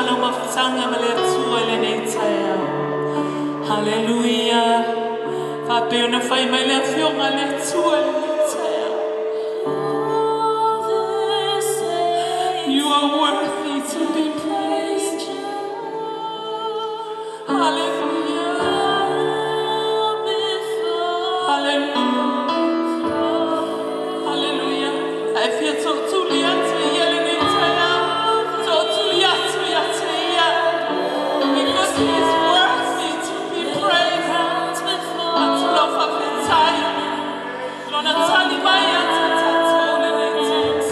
lau mafutaga ma le Atua i lenei taeao. Haleluia. Faapea ona fai mai le Afioga a le Atua i lenei taeao. You are worthy to be praised. Hallelujah. Hallelujah. Hallelujah. Ae fia tootuli atu ia lenei taeao. Tootuli atu ia te ia. Because he is worthy to be praised. Atu lau faafetai. Lona tali mai ia te tatou lenei taeao.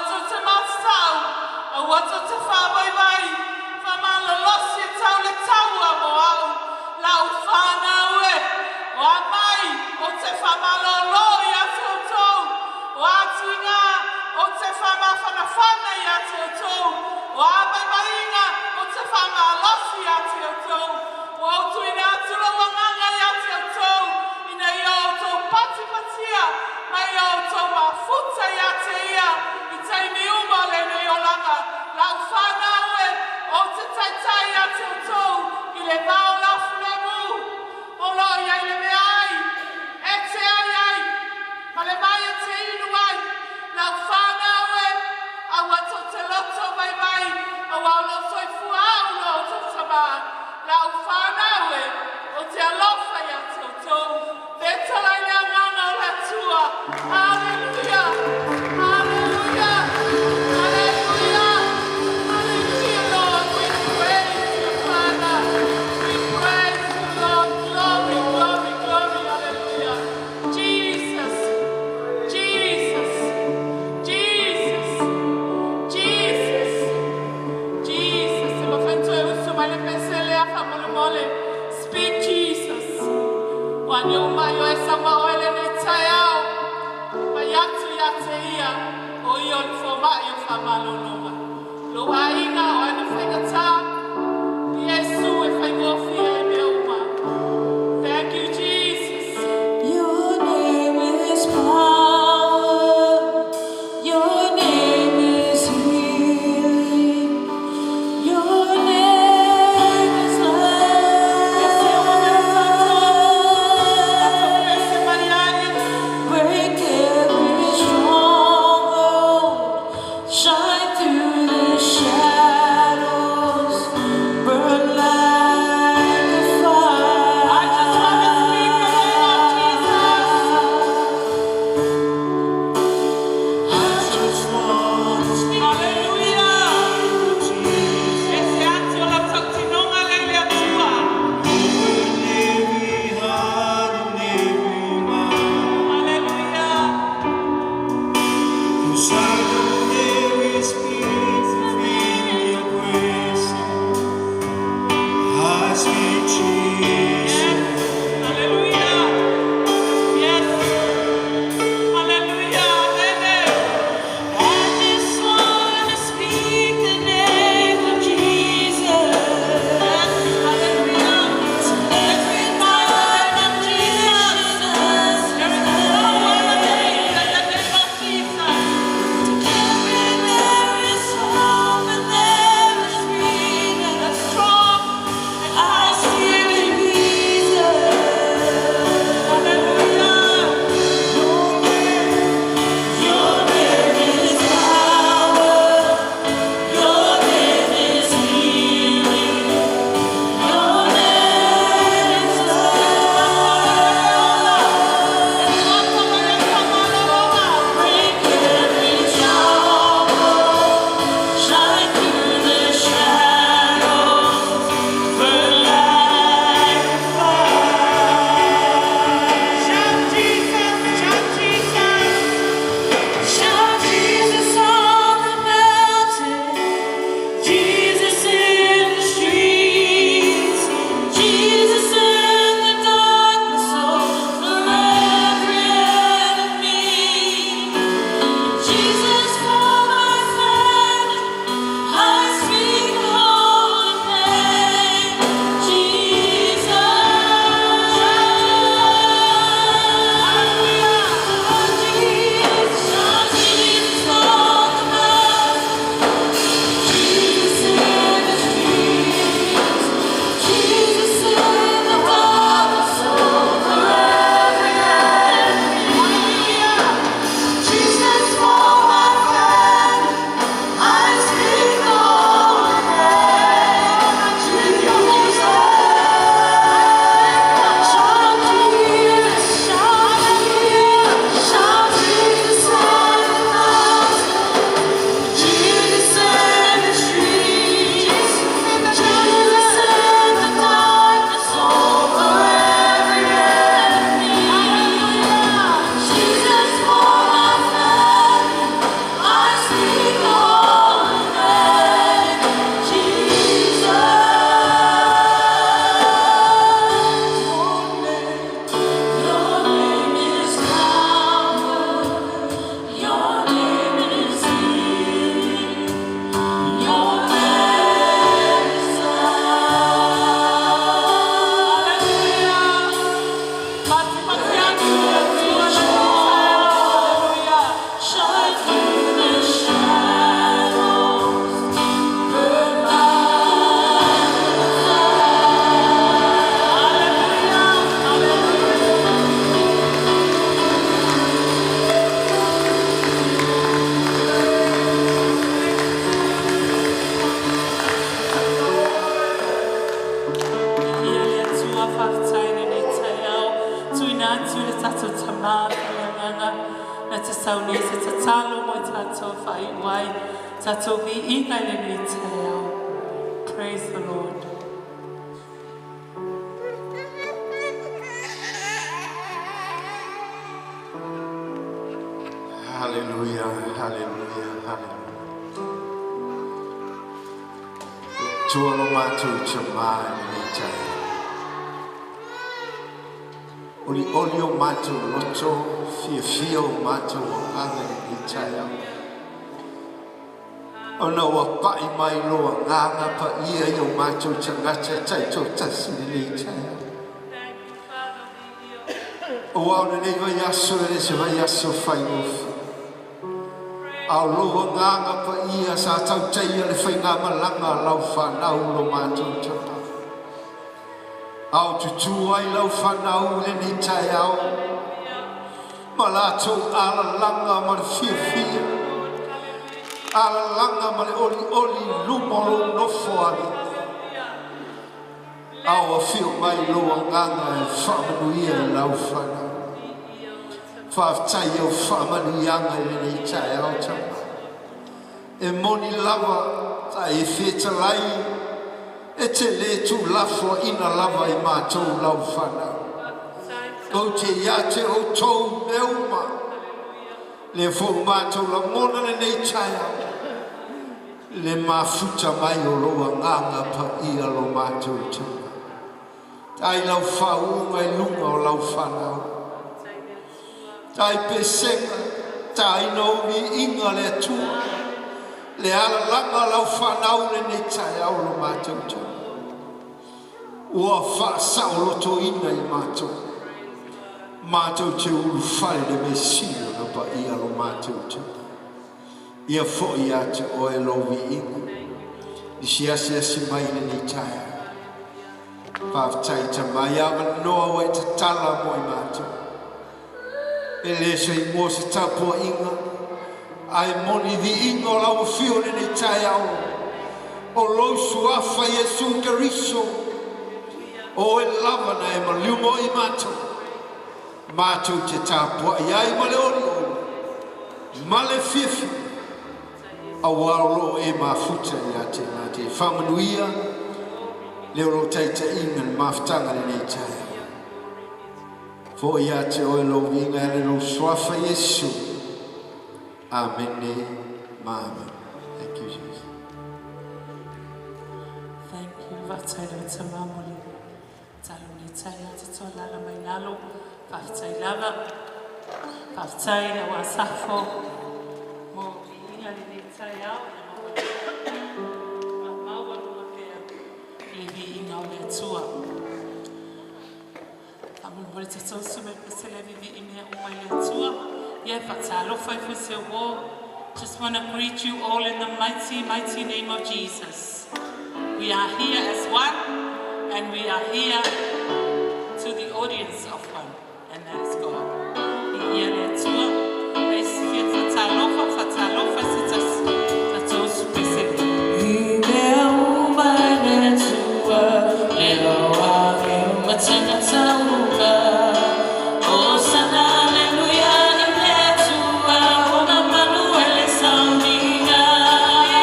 tou te matatau, aua tou te faavaivai, faamalolosi e tau le taua mo au, lau fanau e, o a mai ou te faamalolo ia te outou, o a tiga ou te faamafanafana ia te outou, o a vaivaiga ou te faamalosi ia te outou, ua ou tuuina atu lou agaga ia te outou, ina ia outou patipatia ma ia outou mafuta ia te ia i taimi uma o lenei olaga. Lau fanau e, ou te taitai ia te outou i le vao lafulemu, o lo o i ai le meaai e te ai ai, ma le vai e te inu ai. Lau fanau e, aua tou te loto vaivai, auā o lo o soifua au lo outou Tamā. Lau fanau e, ou te alofa ia te outou. Fetalai le Agaga o le Atua. Haleluia! Haleluia! Haleluia! Hallelujah, Lord. We praise you, Father. We praise you, Lord. Glory, glory, glory. Hallelujah. Jesus. Jesus. Jesus. Jesus. Jesus. E mafai ona toe usu mai le pesele a faamolemole. Speak, Jesus. O a ni ou maʻi o e sauā oe lenei taeao. Pai atu ia te ia, o ia o le fomaʻi o faamalologa. Lou aiga o ana faigatā, Iesu e faigofie ai mea uma. Thank you, Jesus. Your name is power. Your name is healing. Your name is Ese o mea tatou, tatou life. pese mai ai. Break every stronghold. Shine through the shadows. tamā faleagaga na te saunia se tatalo mo i tātou whaiu ai, tātou viiga i lenei taeao. Praise the Lord. Hallelujah, hallelujah, hallelujah. Tua lo mātou te mā i lenei taeao. Olioli o mātou loto, fiafia o mātou agaga i lenei taeao. Ona ua pa'i mai lou agaga paia i o mātou tagata taitoatasi i lenei taeao. Aua o lenei vaiaso e le se vaiaso faigofie. A o lou agaga paia sa tautaia le faigamalaga a lau fanau lo matou tama. A o tutū ai lau fanau i lenei taeao ma latou alalaga ma le fiafia, alalaga ma le olioli i luma o lou nofo alii. A o afio mai lou agaga e faamanuia i lau fanau. Faafetai i au faamanuiaga i lenei taeao tama. E moni lava sa e fetalai e te lē tuulafoaina lava i matou lau fanau. Ou te ia te outou mea uma. Lea foi ua matou lagona lenei taeao le mafuta mai o lou agaga paia lo matou tama. Tai lau faauuga i luga o lau fanau. Tai pesega, taina ou viiga le Atua, le alalaga o lau fanau lenei taeao lo matou tama. Ua faasaolotoina i matou, matou te ulufale le Mesia na paia lo matou tama. Ia foi ia te oe lou viiga i se asiasi mai i lenei taeao. Faafetai Tama i avanoa ua e tatala mo i matou. E le se igoa se tapuaiga, ae moni viiga o lau afio i lenei taeao. O lou suafa Iesu Keriso, o oe lava na e maliu mo i matou. Matou te tapuai ai ma le olioli ma le fiafia, aua o lo o e mafuta ia te matou. Faamanuia le o lou taitaiga i le mafutaga i lenei taeao. Foi ia te oe lou viiga e ala i lou suafa Iesu. Amene ma amene. Thank you, Jesus. Thank you. Faafetai lava tamā mo le tatalo i lenei taeao te tualala mai lalo. Faafetai lava. Faafetai lau Asafo mo viiga i lenei taeao. Ia maualuga pea le viiga o le Atua. Faamolemole tatou uso mai pesele viivii mea uma i le Atua. Ia faatalofa ifo se uō. Just want to greet you all in the mighty, mighty name of Jesus. We are here as one, and we are here to the audience of one, and that is God. Viia le Atua. E fia faatalofa, faatalofa se tasi. Tatou uso pesele. I mea uma e le Atua, le aloage o matagata uma. Hosana, aleluia, i le Atua, ona malu e le sauniga. I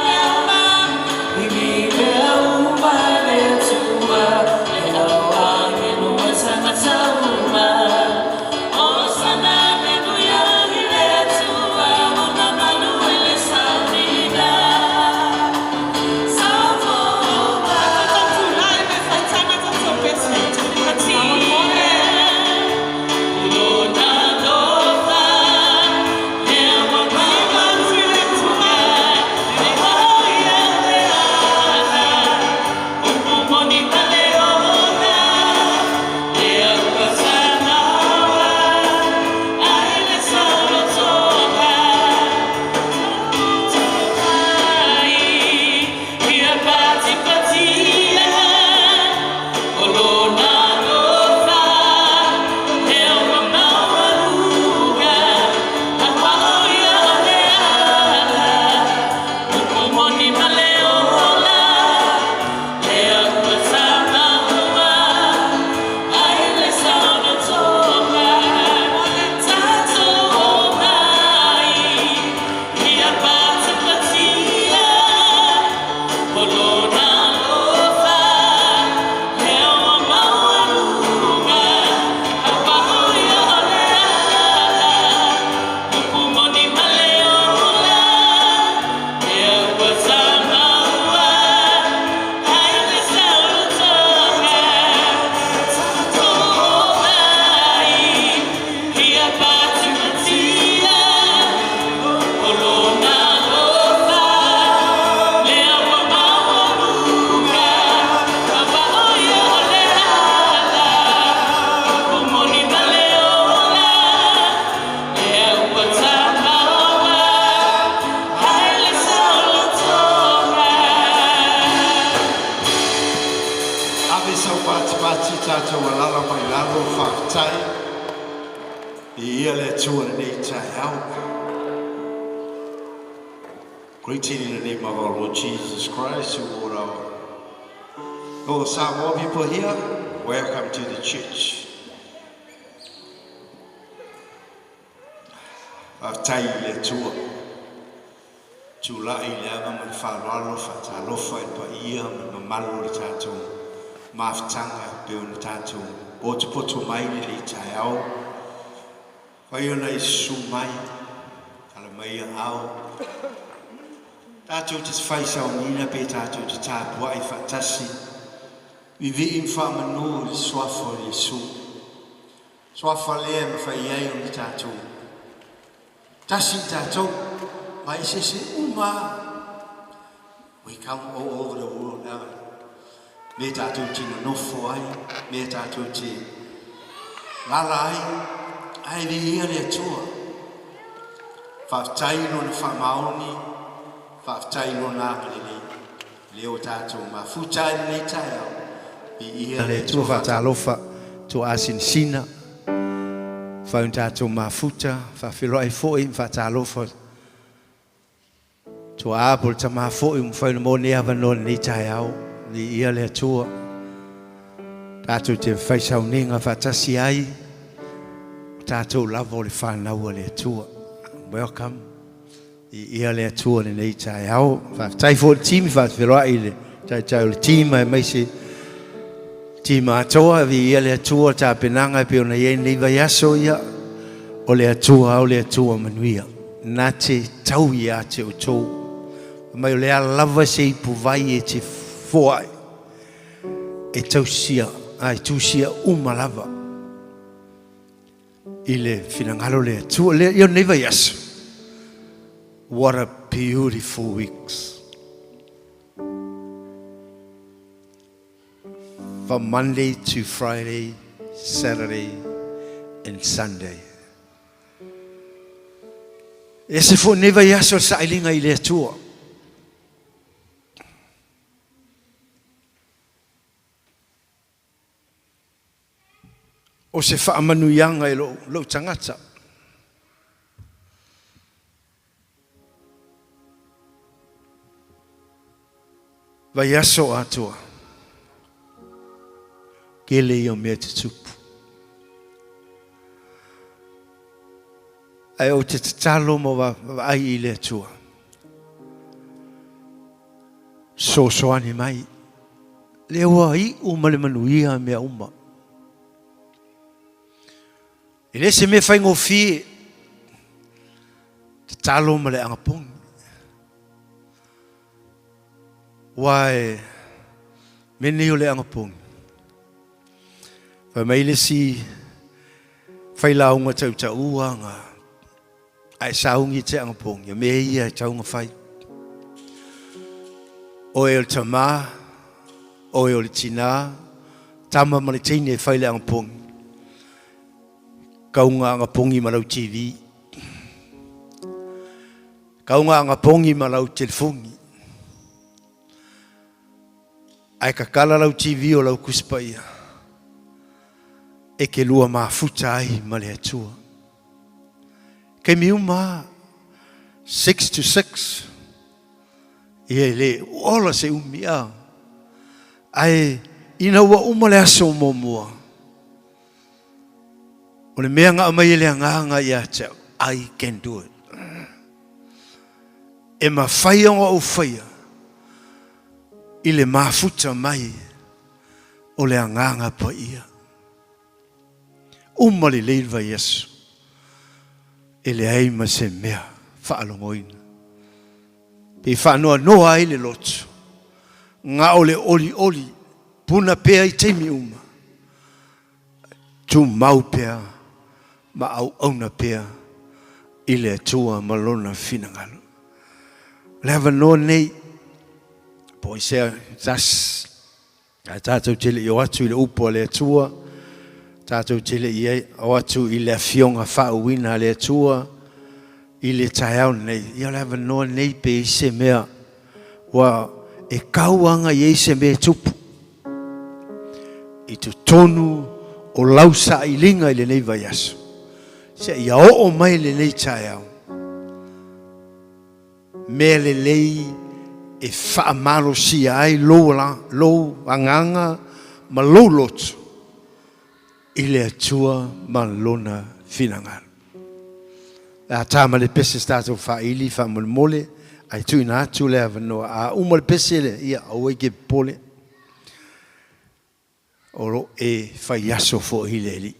mea uma e le Atua, le aloage o matagata uma. Viia le Atua i lenei taeao. Greeting in the name of our Lord Jesus Christ to all our all the Samoa people here. Welcome to the church. Faafetai i le Atua. Tulai i le ava ma le faaaloalo, faatalofa i le paia ma le mamalu o le tatou mafutaga e pei ona tatou potopoto mai i lenei taeao. Fai ona e susu mai, ala mai aao. Tatou te fai sauniga pe tatou te tapuai faatasi, vivii ma faamanu i le Suafa o Iesu. Suafa lea e mafai ai ona tatou tasi i tatou ma eseese uma lava. We come all over the world now. Mea tatou te nonofo ai, mea tatou te lala ai, ae viia le Atua. Faafetai i Lona faamaoni, faafetai i Lona agalelei. Lea ua tatou mafuta ai lenei taeao. Viia le Atua, faatalofa tuaasinasina, fai ona tatou mafuta, faafeiloai foi ma faatalofa tuaa po o le tama foi ua mafai ona maua lenei avanoa i lenei taeao. Viia le Atua, tatou te fai sauniga faatasi ai, o tatou lava o le fanau a le Atua. Welcome. Viia le Atua i lenei taeao. Faafetai foi i le team, faafeiloai i le taitai o le team aemaise team atoa. Viia le Atua, tapenaga e pei ona i ai lenei vaiaso, ia o le Atua o le Atua manuia. Na te tau ia te outou. Fai mai o le a lava se ipuvai e te foai e tausia, a e tusia uma lava i le finagalo o le Atua. Lea, ia lenei vaiaso. What a beautiful weeks. From Monday to Friday, Saturday and Sunday. E se foi nei vaiaso le sailiga i le Atua. O se faamanuiaga i lou tagata. Vaiaso atoa. Tele ia o mea tutupu. Ae ou te tatalo ma vaavaai i le Atua. Fesoasoani mai. Lea ua iu ma le manuia mea uma. E le se mea faigofie tatalo ma le agapogi. Ua e mea nei o le agapogi. Fai mai le isi failauga tautaua nga Ae sauni te agapogi, o mea ia e tau ona fai. Oe o le tama, oe o le tina, tama ma le teine e fai le agapogi. Kauga agapogi ma lau TV. Kauga agapogi ma lau telefoni. Ae kakala lau TV o lau Tusi Paia e te lua mafuta ai ma le Atua. Taimi uma lava, 6 to 6, ia e le ola se umi a. Ae ina ua uma le aso muamua, o le mea na aumai e le Agaga ia te au, I can do it. E mafai ona ou faia i le mafuta mai o le Agaga Paia. Uma lelei le vaiaso, e leai ma se mea faalogoina. Pe faanoanoa ai le loto, na o le olioli, puna pea i taimi uma, tumau pea ma auauna pea i le Atua ma Lona finagalo. O le avanoa lenei, po o i sea tasi, Ae tatou te le i o atu i le upu a le Atua, tatou te le i o atu i le afioga faauuina a le Atua i le taeao lenei. Ia o le avanoa lenei pe i se mea ua e tau aga i ai se mea e tupu i totonu o lau sailiga i lenei vaiaso. Seia oo mai lenei taeao, mea lelei e faamalosia ai lou lou agaga ma lou loto i le Atua ma Lona finagalo. O le a ta ma le pese se tatou faili faamolemole ae tuuina atu le avanoa. A uma le pese lea, ia aua e te popole, o lo o e fai aso foi i le Alii.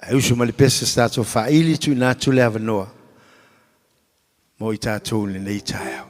Ae usu mai le pese se tatou faili, tuuina atu le avanoa mo i tatou i lenei taeao.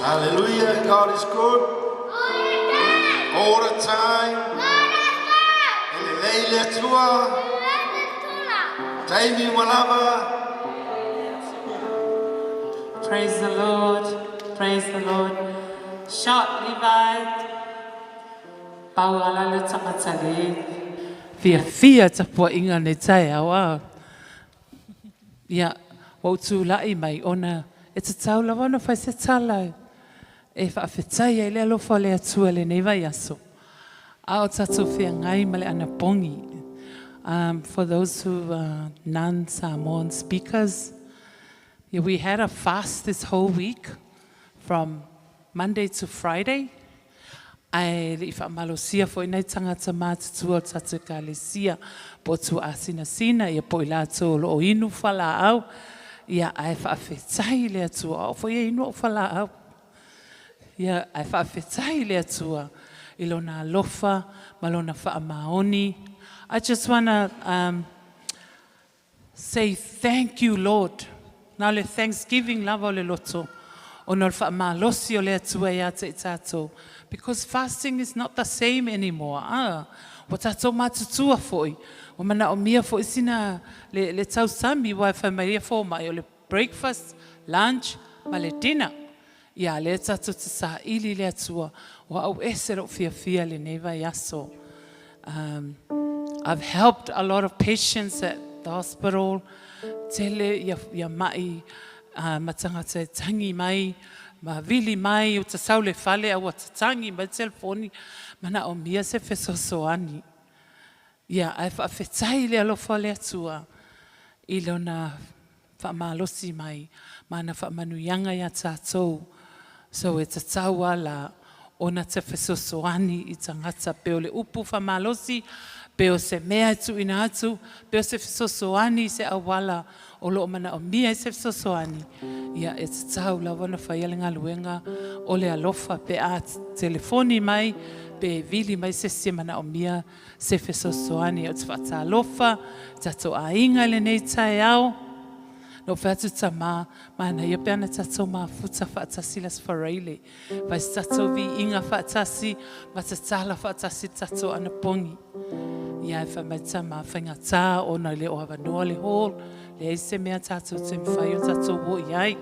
Hallelujah. God is good. All the time. E lelei le Atua. Taimi uma lava. Praise the Lord. Praise the Lord. Shout Levi. Pau ala le tagata le fiafia tapuaiga nei taeao a. Ia, ua ou tulai mai ona e tatau lava ona fai se tala e faafetai ai le alofa o le Atua i lenei vaiaso. A o tatou feagai ma le anapogi. For those who are non-Samoan speakers, yeah, we had a fast this whole week from Monday to Friday. Ae le i faamalosia foi nai tagata matutua o le tatou Ekalesia po o tuaasinasina ia po o i latou o lo o inu fualaau, ia ae faafetai i le Atua, o au foi e inu au fualaau. Ia ae faafetai i le Atua i Lona alofa ma Lona faamaoni. I just wanna say thank you Lord. Na o le thanksgiving lava o le loto ona o le faamalosi o le Atua ia te i tatou. Because fasting is not the same anymore. Ah, ua tatou matutua foi, ua manaomia foi sina le tausami aua e fai mai ia fomai o le breakfast, lunch ma le dinner. Ia lea tatou te saili i le Atua, ua au ese lou fiafia lenei vaiaso. I've helped a lot of patients at the hospital. Tele ia, ia mai ma tagata e tangi mai, ma vili mai, ua tatau le fale a ua tatangi mai le telefoni, manaomia se fesoasoani. Ia, ae faafetai i le alofa o le Atua i Lona faamalosi mai ma ana faamanuiaga iā tatou. So e tatau a la ona te fesoasoani i tagata pe o le upu faamalosi, pe o se mea e tuuina atu, pe o se fesoasoani i se auala o lo o manaomia ai se fesoasoani, ia e tatau lava ona faia le galuega o le alofa pe a telefoni mai. Pe vili mai se isi e manaomia se fesoasoani. Ou te faatalofa i tatou aiga i lenei taeao. Na ou fai atu tama, manaia pe ana tatou mafuta faatasi i le Aso Faraile, fai se tatou viiga faatasi ma tatala faatasi le tatou anapogi. Ia ae fai mai tama, faigata ona e le o avanoa le hall, leai se mea tatou te mafai ona tatou o i ai.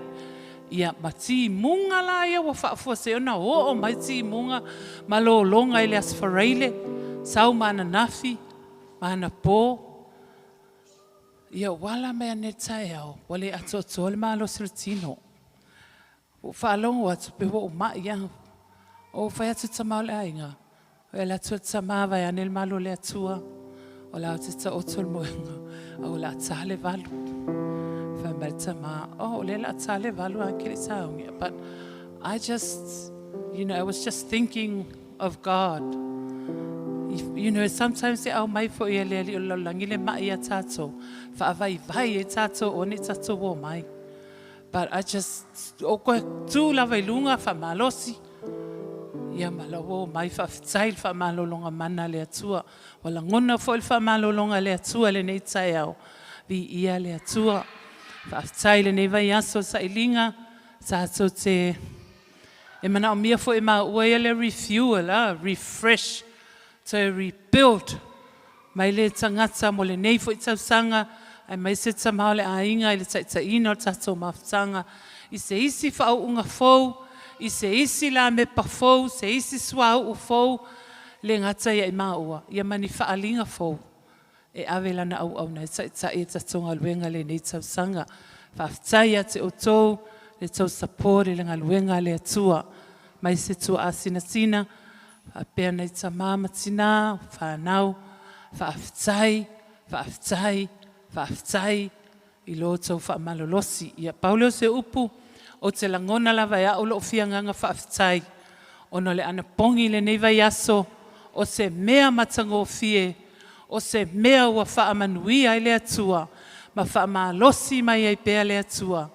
Ia, ma timuga la ia ua faafuasei ona oo mai timuga ma lologa i le Aso Faraile, sau ma ananafi ma anapo. Ia ua ala mai nei i le taeao, ua le atoatoa le malosi o le tino. Ua ou faalogo atu pei ua ou mai lava. Ou fai atu i le tama o le aiga, e alu atu le tama vaeane le malu o le Atua, o la ou te taoto i le moega, ae o le a ta le 8. Fai mai le tama, oh, o lea o le a ta le 8 ae e te le i sauni. But I just, I was just thinking of God. Sometimes e aumai foi e le Alii o le lalolagi le mai ia tatou, faavaivai ai tatou aua ne i tatou omai. But I just, ou koe tu lava i luga, faamalosi, ia ma lau omai, faafetai i le faamalologa mana a le Atua. Ua lagona foi le faamalologa a le Atua i lenei taeao, viia le Atua. Faafetai i lenei vaiaso o sailiga, tatou te, e manaomia foi e maua ia le refuel, refresh, toe rebuild mai le tagata mo lenei foi tausaga, aemaise tama o le aiga i le taitaiina o le tatou mafutaga, i se isi faauuga fou, i se isi lamepa fou, se isi suauu fou, le gata ia i maua, ia ma ni faaaliga fou e ave lana auauna e taitai le tatou galuega i lenei tausaga. Faafetai ia te outou le tou support i le galuega a le Atua, aemaise tuaa sinasina, faapea nai tama ma tina, fanau, faafetai, faafetai, faafetai i lo outou faamalolosi. Ia pau lea o se upu, ou te lagona lava e au lou fia agaga faafetai, ona o le anapogi i lenei vaiaso, o se mea matagofie, o se mea ua faamanuia ai le Atua, ma faamalosi mai ai pea le Atua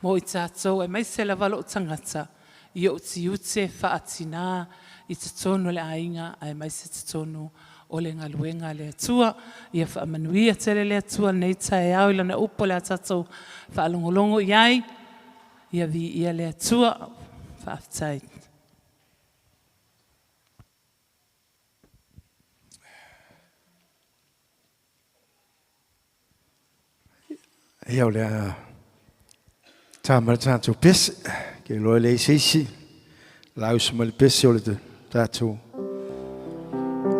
mo i tatou, aemaise lava lou tagata i ou tiute faa-tina i totonu o le aiga, aemaise totonu o le galuega a le Atua. Ia faamanuia tele le Atua i lenei taeao i Lana upu o le a tatou faalogologo i ai. Ia viia le Atua. Faafetai. Ia o le a ta ma le tatou pese. Ke iloa e leai se isi lausa mai le pese o le tatou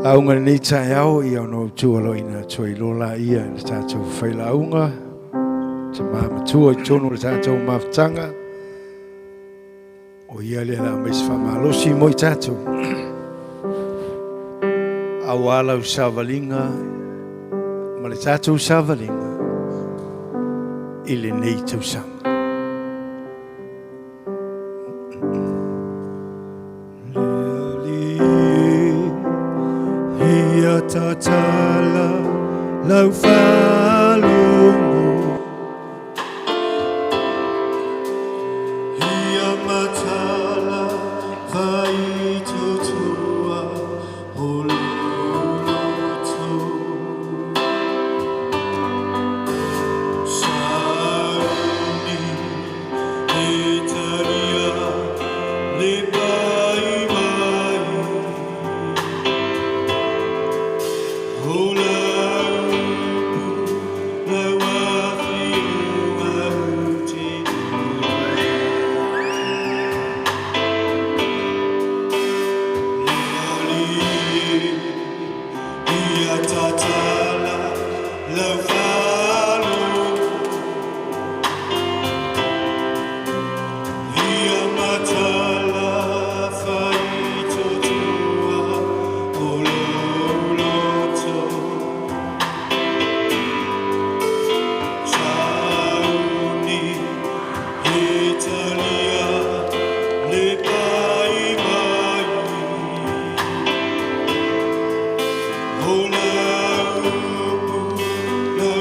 lauga lenei taeao, ia ona ou tuualoina atu ai loa laia i le tatou failauga, tama matua i totonu o le tatou mafutaga. O ia lea o le a aumai se faamalosi mo i tatou. Aua lau savaliga ma le tatou savaliga i lenei tausaga. Ia tatala lau faalogo Ia matala faitutua o lou loto Sauni e talia le pai mai O lau upu lau afioga ou te Le Alii ia tatala lau faalogo Ia matala faitotoa o lou loto Sauni e talia le pai mai O lau upu, lau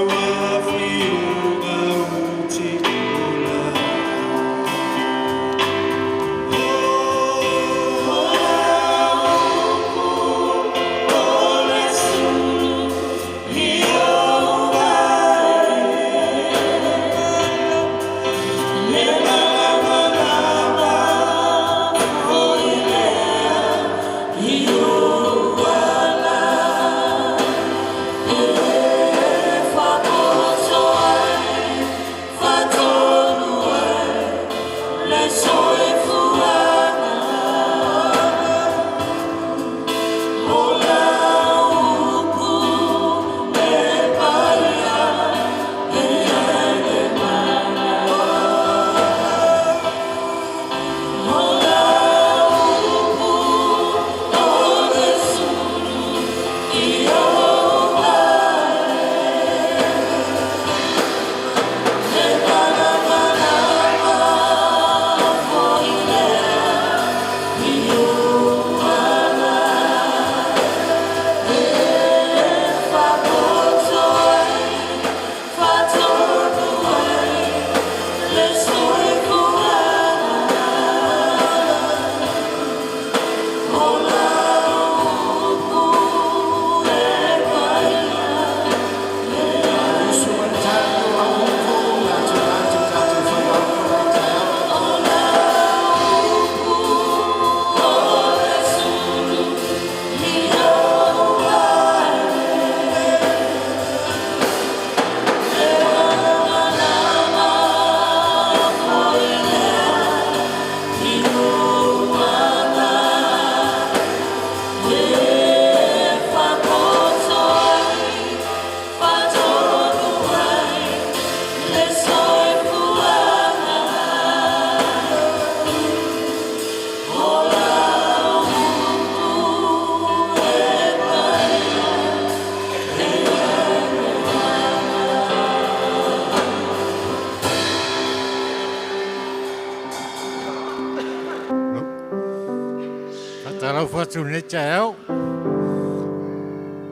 Faatalofa atu i lenei taeao.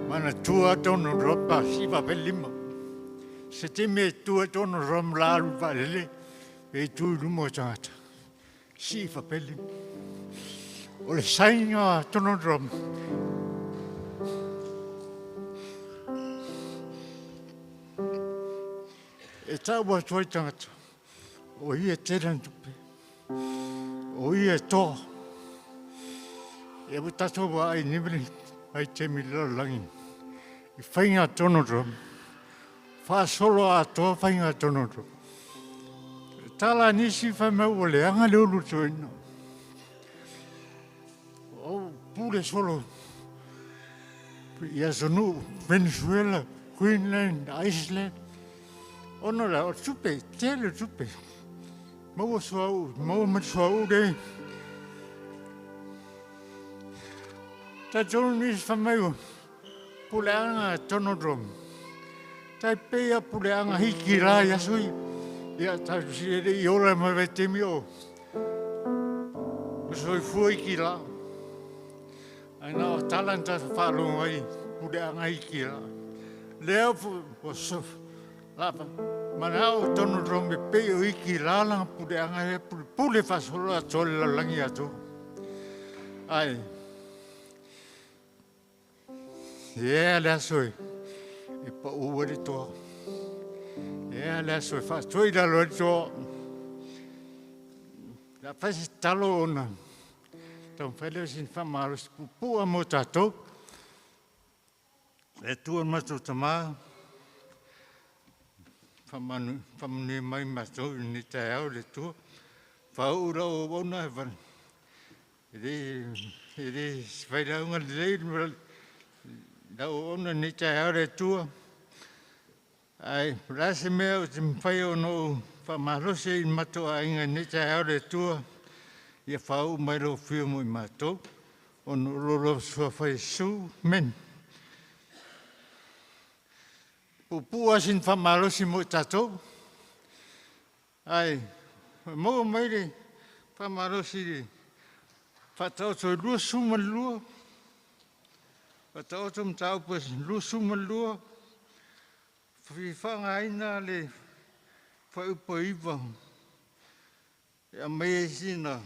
Manatua Donald Trump a siva pe lima. Se taimi e tu ai Donald Trump la alu i vaalele pe i tu i luma o tagata. Siva pe lima. O le sign a Donald Trump. E tau atu ai tagata. O ia e tele ana tupe. O ia e toa. Ia ua tatou vaai nei ma le vaitaimi i le lalolagi i faiga Donald Trump, faasolo atoa faiga Donald Trump. E tala a nisi fai mai ua leaga le ulu toeaina. O pule solo i atunuu Venezuela, Greenland, Iceland, ona o le a? O le tupe, tele le tupe. Maua suauu, maua mai le suauu le. Talitonu nisi fai mai ua puleaga Donald Trump. Tai pei a puleaga hiki la i aso ia. Ia, tatou e le i ola mai vaitaimi o soifua iki la. Ai na o tala na tatou faalogo ai puleaga iki la. Lea ua lava manao Donald Trump e pei o iki la lana puleaga e pule faasolo atoa le lalolagi atoa. Ai, Ea le aso e pau ai le toa. Ea le aso e faatoi i lalo ai le toa. Le a fai se tatalo ona taumafai lea o sina faamalosi puupuu lava mo tatou. Le Atua lo matou Tama, faamanuia mai matou i lenei taeao le Atua. Faauu lau auauna e le se failauga lelei lau auauna i lenei taeao le Atua. Ae o le a se mea ou te mafai ona ou faamalosi ai i le matou aiga i lenei taeao le Atua, ia faauu mai lou afio mo i matou, ona o lo lua Suafa Iesu. Amene. Puupuu lava sina faamalosi mo i tatou, ae maua mai le faamalosi i le Faataoto e 22, Faataoto mataupu e 22, fia faaaogaina le fuaiupu e 9 e aumai ai sina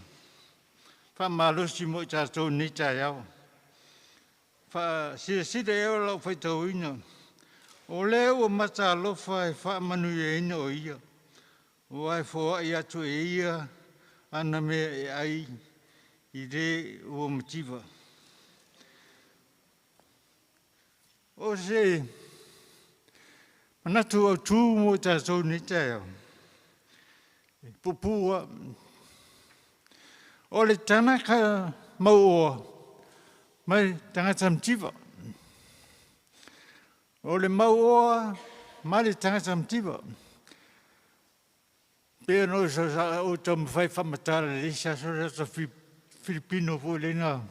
faamalosi mo i tatou i lenei taeao. Faasilasila i ai o lau faitauina, o lea ua matalofa e faamanuiaina o ia, aua e foai atu e ia ana mea e ai i le ua mativa. O se manatu autu mo i tatou i lenei taeao, e puupuu lava. O le tagata mauoa ma le tagata mativa. O le mauoa ma le tagata mativa. Pei ona ou taumafai e faamatala i le isi aso le ata Filipino foi lea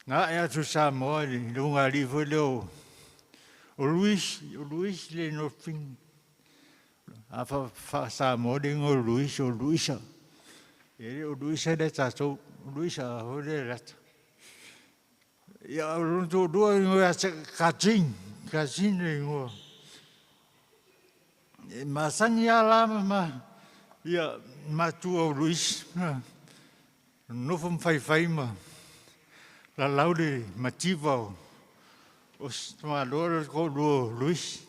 na ae atu i Samoa i le ulugalii foi lea o Luis, o Luis le igoa o le fafine. A faa-Samoa le igoa o Luis, o Luisa. E le o Luisa lea a tatou, o Luisa foi lea e lata. Ia, o lona toalua e igoa ia Kajin, Kajin le igoa. E masani lava la ma ia matua o Luis, nonofo ma faifai ma lalau le mativa o tamaloa le toalua o Luis.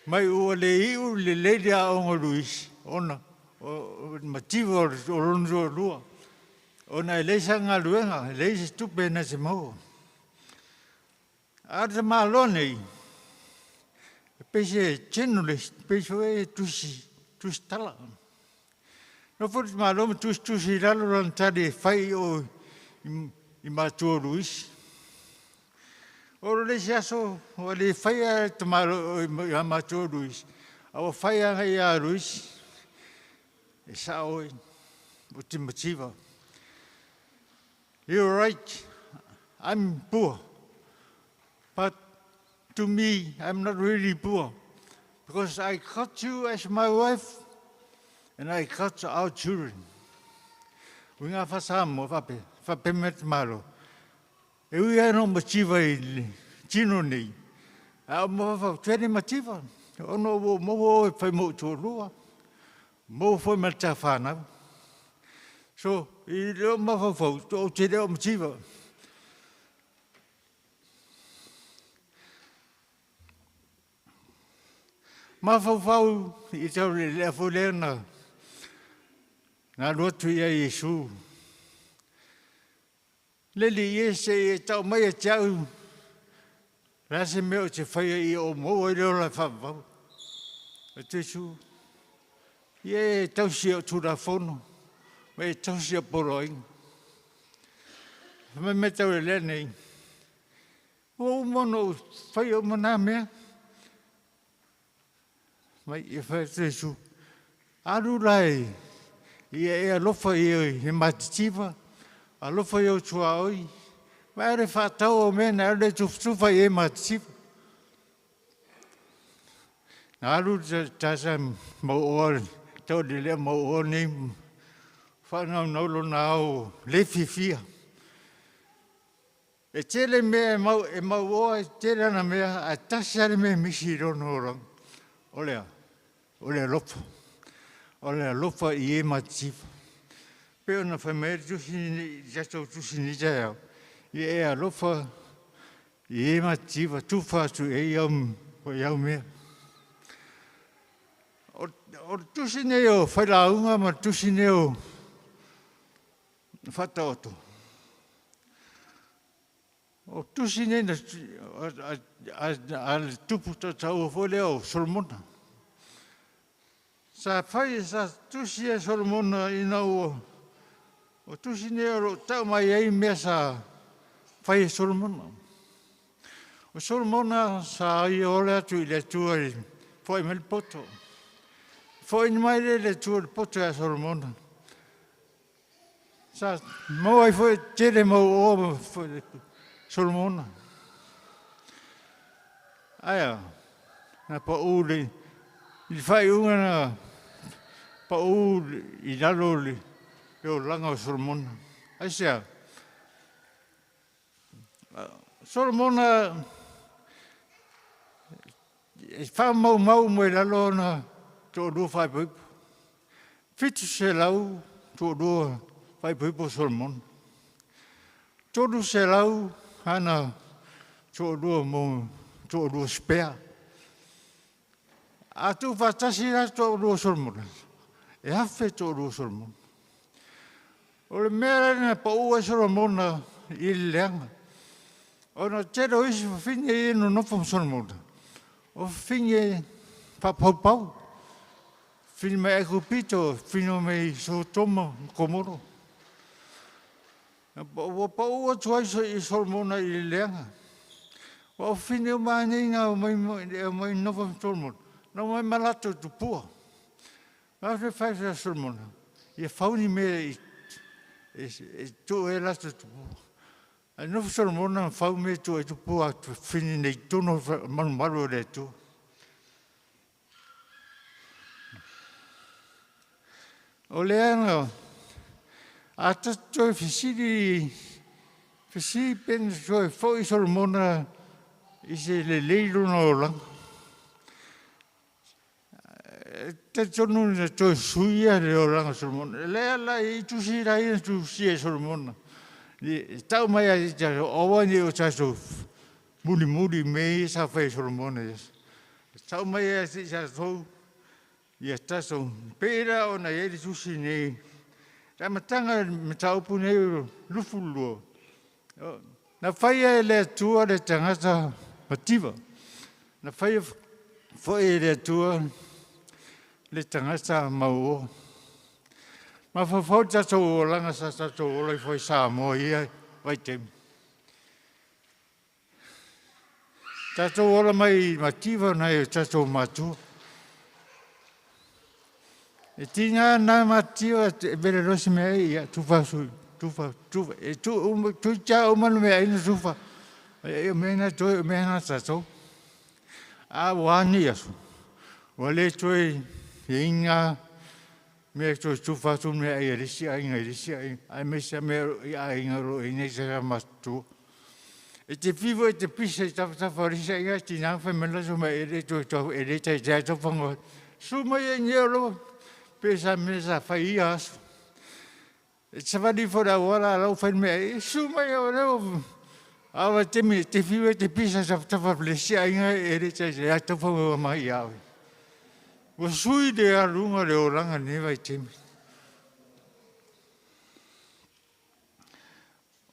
Mai ua le iu lelei le aoga o Luis ona o le mativa o lona toalua, ona e leai sana galuega, e leai se tupe na te maua. A o le tamaloa nei, e pei se journalist, pei foi e tusi, tusitala. Nofo le tamaloa ma tusitusi i lalo lana tali e fai i o i matua o Luis. O le isi aso, ua le faia e tamaloa ia matua o Luis, a ua fai agai ia Luis, e sao oe, ou te mativa. You're right, I'm poor. But to me, I'm not really poor because I got you as my wife and I got our children. Uiga faa-Samoa faapea, Faapea mai le tamaloa, e ui lava ina ou mativa i le tino nei, ae a ou mafaufau, ou te le mativa, ona ua ou maua oe e fai ma ou toalua, maua foi ma le ta fanau. So, i lou mafaufau, ou te le o mativa. Mafaufau i taulealea foi lea na alu atu ai Iesu, le Alii e se i e tau mai ia te au o le a se mea ou te faia ia ou maua ai le ola faavavau. Fai atu Iesu, ia e tausi i au tulafono ma e tausi au poloaiga. Fai mai taulealea lenei, ua uma ona ou faia uma na mea. Fai atu Iesu, alu la ia e alofa i e matitiva, alofa i ou tuaoi ma e alu e faatau au mea na e alu e tufatufa i e matitiva. Na alu le tasa mauoa taulealea mauoa lenei faanaunau lona ao le fiafia. E tele mea e mauoa e tele ana mea ae tasi lava le mea e misi i lona olaga, o le a? O le alofa. O le alofa i e matitiva. E pei ona fai mai ai le Tusi lenei i le tatou Tusi i lenei taeao, ia e alofa i e matitiva, tufa atu i ai au mea. O le Tusi lenei o Failauga ma le Tusi lenei o Faataoto, o tusi nei a le tupu tautaua foi lea o Solomona. Sa fai sa tusi e Solomona ina ua, o tusi nei o lo o tau mai ai mea sa fai e Solomona. O Solomona sa ia ole atu i le Atua e foai mai le poto. Foaiina mai lea e le Atua o le poto ia Solomona. Sa maua ai foi tele mau oa Solomona. Ae a? Na pau i le faaiuga na pau i lalo le olaga o Solomona. Aisea? O Solomona e faamaumau uma i lalo ona toalua faaipoipo. 700 toalua faaipoipo o Solomona. 300 ana toalua mo toalua spare. A tuufaatasi la toalua o Solomona, e 1000 toalua o Solomona. O le mea lea na pau ai Solomona i le leaga, ona o le tele o isi fafine ia e nonofo ma Solomona, o fafine faapaupau, fafine mai Aikupito, fafine mai Sotoma ma Komoro. Ua pau atu ai Solomona i le leaga. Aua o fafine uma lava nei na omai nonofo ma Solomona, na omai ma latou tupua. O le a le mea e fai atu ai Solomona? Ia fau ni mea e tuu ai latou tupua. Ae nofo Solomona ma fau mea e tuu ai tupua o fafine nei i totonu o le malumalu o le Atua. O lea na, a tatou toe fesili, fesili pe na toe foi Solomona i se lelei lona olaga. E talitonu na toe suia le olaga o Solomona. O lea la e i ai tusi la ia na tusia e Solomona e tau mai ia i tatou aua ne i o tatou mulimuli i mea ia sa fai e Solomona. E tau mai ia i tatou ia tatou, pei la ona i ai le tusi lenei, le amataga o le mataupu lenei o le 22, na faia e le Atua le tagata mativa, na faia foi e le Atua le tagata mauoa. Mafaufau i le tatou olaga sa tatou ola ifo ai i Samoa i ia vaitaimi. Tatou ola mai i mativa nai o tatou matua. E tiga na mativa e vele loa se meaai, ia tufa atu, tufa, tufa, e tuu uma, toeitiiti lava uma le meaai na tufa, o mea na e totoe o mea na a tatou. A ua a nei aso? Ua le toe i ai ni na mea e toe tufa atu meaai a le isi aiga i le isi aiga, aemaise lava mea i aiga o lo o i ai nai tagata matutua. E te fiu foi e te pisa i tafatafa o le isi aiga, ae tiga ona fai mai le latou mea e le toe tau, e le taitai lava tau fagogo atu. Susu mai e i inei pe sa mea sa fai i ia aso. E te savali ifo i le auala a o la e ua fai le meaai, susu mai o lea ua... A o le vaitaimi e te fiu e te pisa i tafatafa o le isi aiga e le taitai lava tau fagogo mai ia oe. Ua sui le aluga o le olaga i lenei vaitaimi.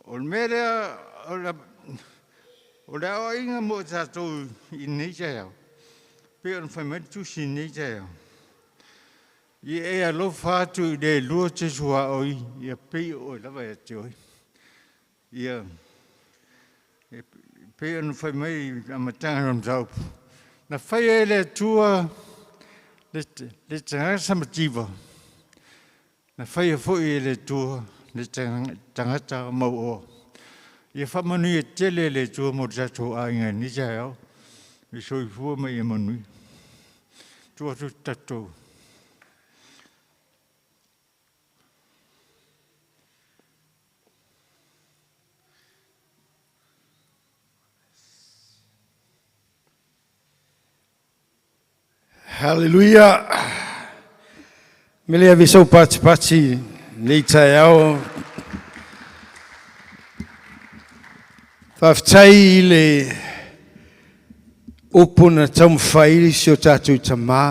O le mea lea, o le aoaiga mo i tatou i lenei taeao, pei ona fai mai le tusi i lenei taeao, ia e alofa atu i le lua te tuaoi ia pei o oe lava ia te oe. Ia, e pei ona fai mai i le amataga o le mataupu, na faia e le Atua le tagata mativa, Na faia foi e le Atua le tagata mauoa. Ia faamanuia tele e le Atua mo le tatou aiga i lenei taeao. Ia soifua ma ia manuia. Tuu atu le tatou Haleluia! Mele ave sau patipati nei taeao. Faafetai i le upu na taumafai i si o tatou tamā.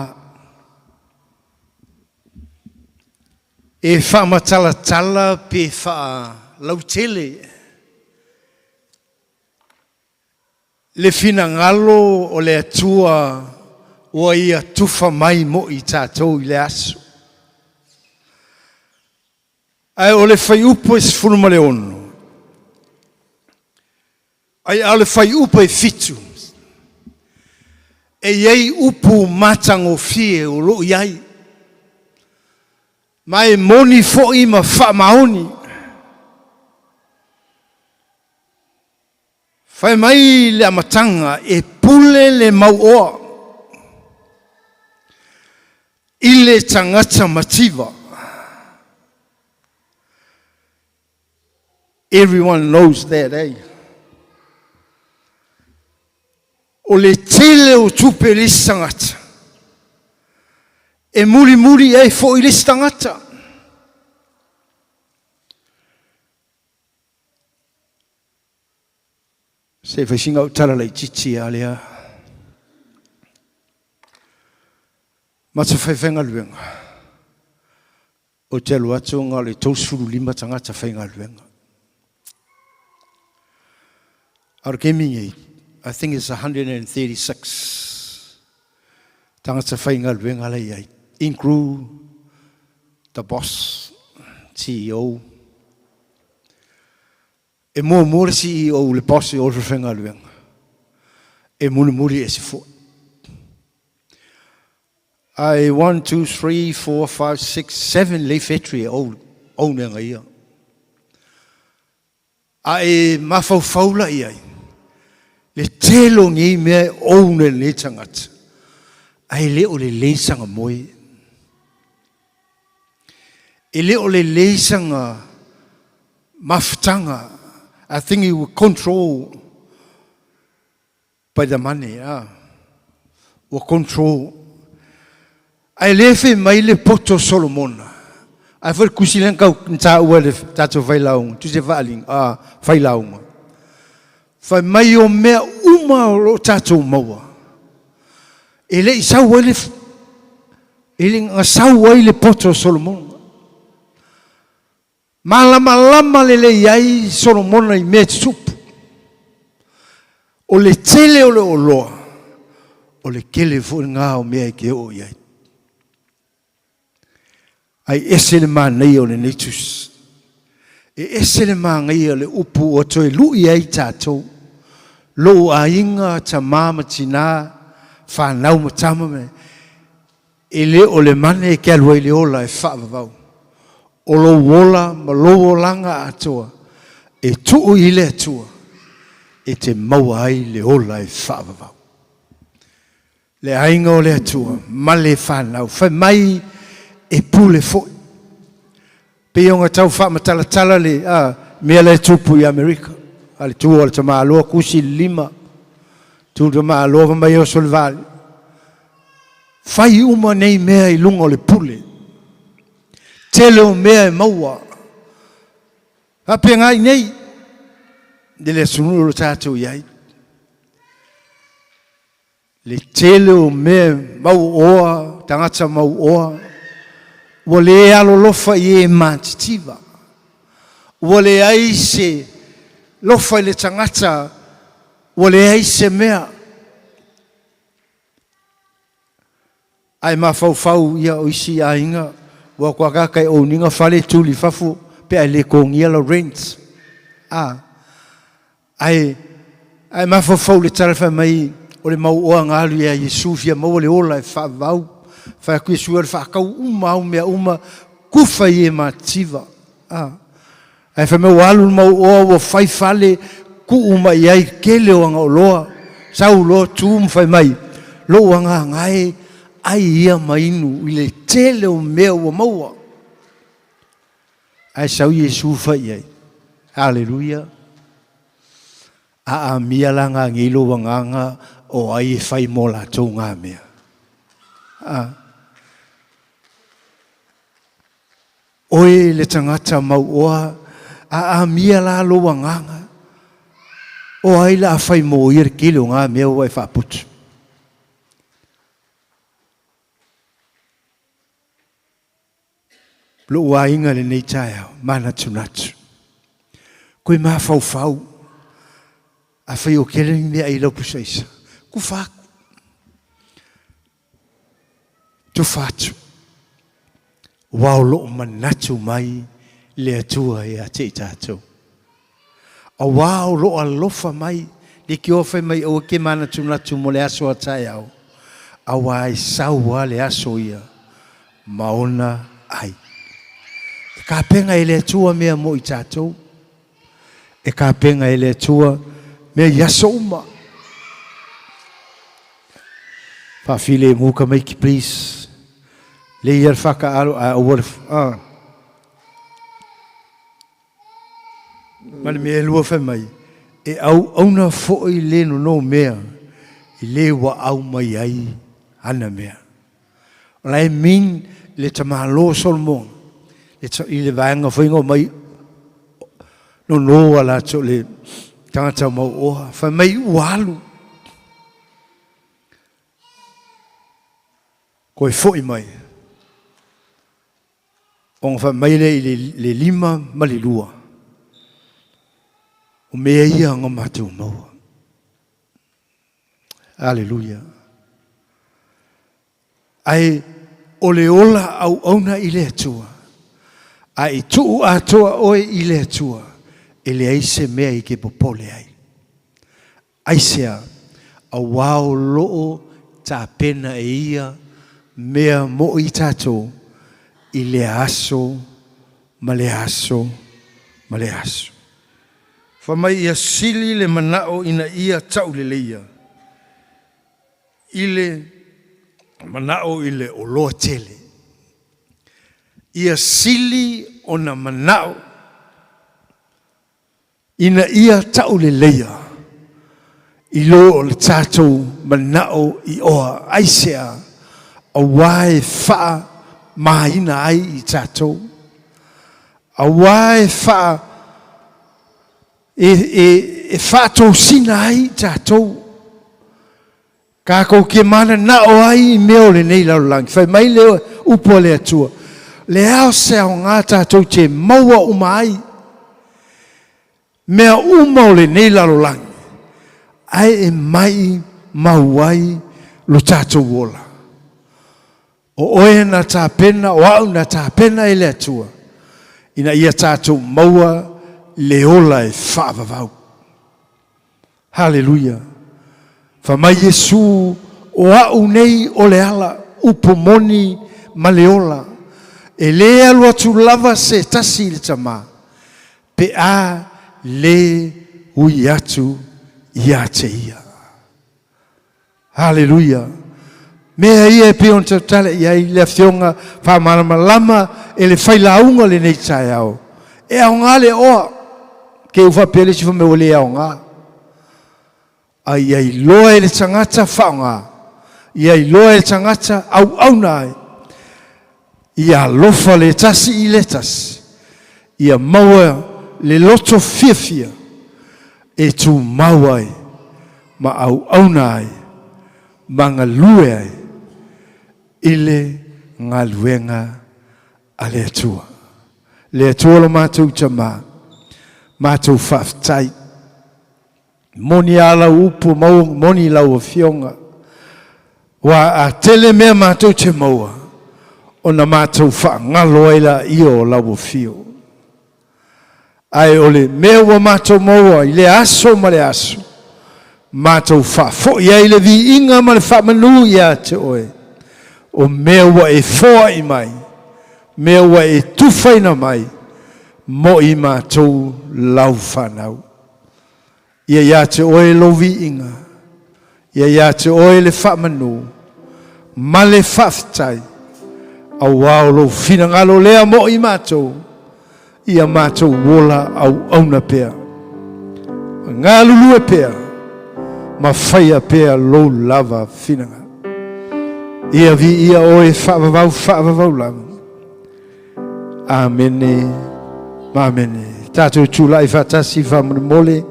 E faamatalatala pe faalautele Le finagalo o le Atua ua Ia tufa mai mo i tatou i le aso. Ae o le fuaiupu e 16, ai a o le fuaiupu e 7, e i ai upu matagofie o lo o i ai, ma e moni foi ma faamaoni. Fai mai le amataga e pule le mauoa i le tagata mativa. Everyone knows that, eh? O le tele o tupe le isi tagata, e mulimuli ai foi le isi tagata. Se i fai sina au tala laitiiti lava lea. Matou faifaigaluega, ou te alu atu na o le 35 tagata faigaluega. A o le taimi nei, I think it's 136 tagata faigaluega la i ai, include the boss, CEO. E muamua le CEO, le boss i o le faigaluega. E mulimuli ese foi. Ae 1, 2, 3, 4, 5, 6, 7 lei factory e own e aga ia. A e mafaufau la i ai, le tele o nei mea e own e lenei tagata, ae le o lelei sana moe. E le o lelei sana mafutaga. I think he will control by the money. Ah. Ua control. Ae le fai mai le poto Solomona. Ae foi le tusi lea na taua e le tatou failauga, tusi e faaaliga, ah, failauga. Fai mai o mea uma o lo o tatou maua, e le i sau ai le, e le i sau ai le poto o Solomona. Malamalama lelei ai Solomona i mea tutupu. O le tele o le oloa, o le tele foi lena o mea e te oo i ai. Ai ese le manaia o lenei tusi. E ese le manaia o le upu ua toe lui ai tatou, lou aiga, tama ma tina, fanau ma tama me, E le o le mane e ke alu ai le ola e faavavau. O lou ola ma lou olaga atoa e tuu i le Atua e te maua ai le ola e faavavau. Le aiga o le Atua ma le fanau fai mai e pule foi. Pei ona tau faamatalatala le mea la e tupu i Amerika, a le tu o le tamaloa kusi le lima, tu le tamaloa fai mai e oso le vale. Fai uma nei mea i luga o le pule. Tele o mea e maua. Faapena i nei i le atunuu o lo tatou i ai. Le tele o mea mauoa, tagata mauoa, ua le alolofa i e matitiva. Ua leai se lofa i le tagata, ua leai se mea. Ae mafaufau ia o isi aiga, ua ko akaka e own ina fale tuli fafo pe a e le togia lau rent. A, Ae, ae mafaufau i le tala fai mai o le mauoa na alu ia Iesu fia maua le ola e faavavau. Fai atu Iesu e faatau uma au mea uma, kufa i e mativa. A, ae fai mai ua alu le mauoa ua fai fale, tuu uma i ai tele o ana oloa, sau loa tu ma fai mai, lou agaga e, ai ia ma inu i le tele o mea ua maua. Ae sau Iesu fai i ai. Aleluia. A amia la nga ngei lou agaga o ai e fai mo latou nga mea. A. Oe le tagata mauoa, a amia la lou agaga o ai la a fai mo ia le tele o nga mea ua e faaputu. Lou aiga i lenei taeao, manatunatu. Koe mafaufau, afai o kele ni mea i lau pusaisa, kufa atu. Tufa atu. Aua o lo o manatu mai le Atua ia te i tatou. Aua o lo o alofa mai le kioa fai mai aua ke manatunatu mo le aso a taeao, aua e sau a le aso ia ma ona ai. E kapena e le Atua mea mo i tatou. E kapena e le Atua mea i aso uma. Faafilemu tamaiti please. Lei ia le faataalo ae aua le ah. Ma le mea e lua fai mai, e auauna foi le nono mea i le ua au mai ai ana mea. O la e mean le tamalo Solomona i le vaega foi na omai nono a latou le tagata mauoa, fai mai ua alu. Koe foi mai. Ona fai mai lea i le 52, O mea ia na matou maua. Aleluia. Ae o le ola auauna i le Atua, a i tuu atoa oe i le Atua, e leai se mea i ke popole ai. Aisea? Auā o lo o tapena e ia mea mo i tatou i lea aso ma lea aso ma lea aso. Fai mai ia sili le manao ina ia tauleleia i le manao i le oloa tele. Ia sili ona manao Ina ia tauleleia i lo o le tatou manao i oa, aisea? Auā e faamāina ai i tatou, auā e faa, e, e, e faatosina ai i tatou. Kākou ke mananao ai i mea o lenei lalolagi. Fai mai le upu a le Atua, Le ao se aoga tatou te maua uma ai mea uma o lenei lalolagi, ae e mai mau ai lo tatou ola. O oe na tapena, o au na tapena e le Atua, ina ia tatou maua le ola e faavavau. Haleluia! Fai mai Iesu, O a'u nei o le ala, upu moni ma le ola. E lē alu atu lava se tasi i le Tamā, pe a lē ui atu ia te ia. Haleluia! Mea ia e pei ona tautala i ai le Afioga faamalamalama e le failauga lenei taeao. E aoga le oa, ke ua faapea le isi fai mai ua le aoga. A ia iloa e le tagata faaaoga, ia iloa e le tagata auauna ai, ia alofa le tasi i le tasi, ia maua le loto fiafia e tumau ai ma auauna ai ma galue ai i le galuega a le Atua. Le Atua lo matou Tama, matou faafetai. Moni a lau upu, moni lau Afioga, ua a tele mea matou te maua, ona matou faagalo ai laia o lau afio. Ae o le mea ua matou maua i lea aso ma le aso, matou faafoi ai le viiga ma le faamanu ia te oe, o mea ua e foai mai, mea ua e tufaina mai mo i matou lau fanau. Ia ia te oe lou viiga, ia ia te oe le faamanu ma le faafetai, auā o lou finagalo lea mo i matou, ia matou ola auauna pea, galulue pea, ma faia pea lou lava finagalo. Ia viia oe faavavau faavavau lava. Amene ma amene. Tatou tulai faatasi faamolemole.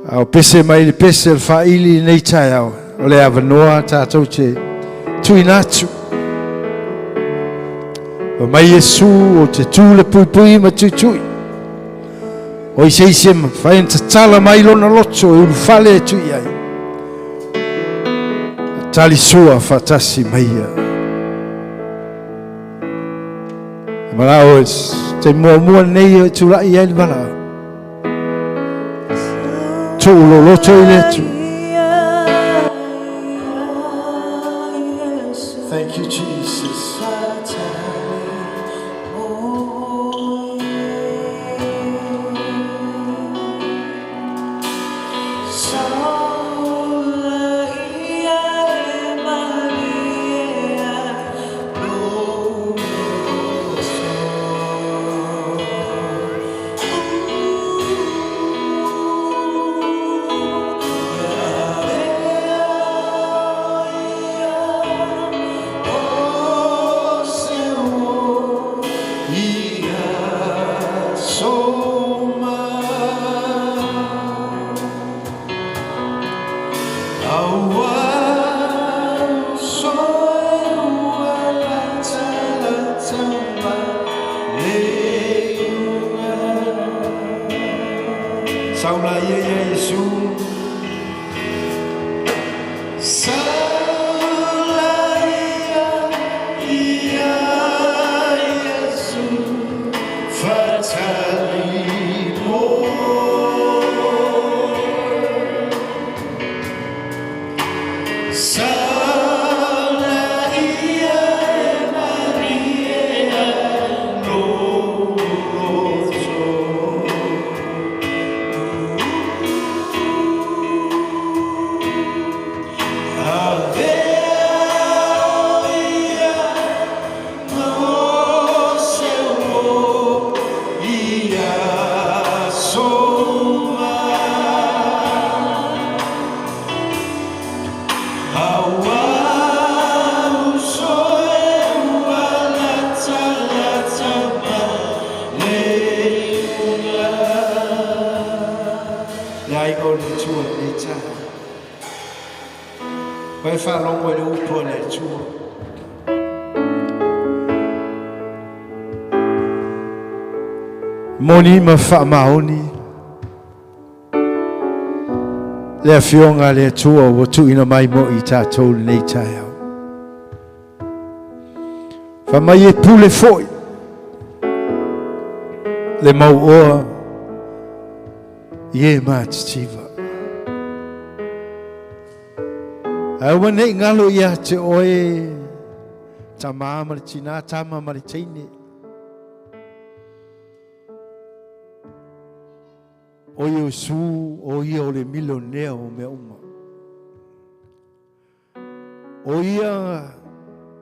A o pese mai le pese o le faaili i lenei taeao, o le avanoa tatou te tuuina atu. Fai mai Iesu ou te tu le puipui ma tuitui. O i se isi e mafai ona tatala mai lona loto e ulufale atu i ai. Tali sua faatasi mai ia. E manao e te muamua nei e tulai ai le valaau. Tuu lou loto i le Atua. Thank you, Jesus. Saula ia ia Iesu. Saula ia ia Iesu. Fatali mo. Saula ia e Maria no loto. Le aiga o le Atua i lenei taeao. Ua e faalogo i le upu a le Atua. Moni ma faamaoni le Afioga a le Atua ua tuuina mai mo i tatou lenei taeao. Fai mai e pule foi le mauoa i e matitiva. Ae aua ne i galo ia te oe tamā ma le tinā, tama ma le teine. O Iesu, o ia o le milionea o mea uma. O ia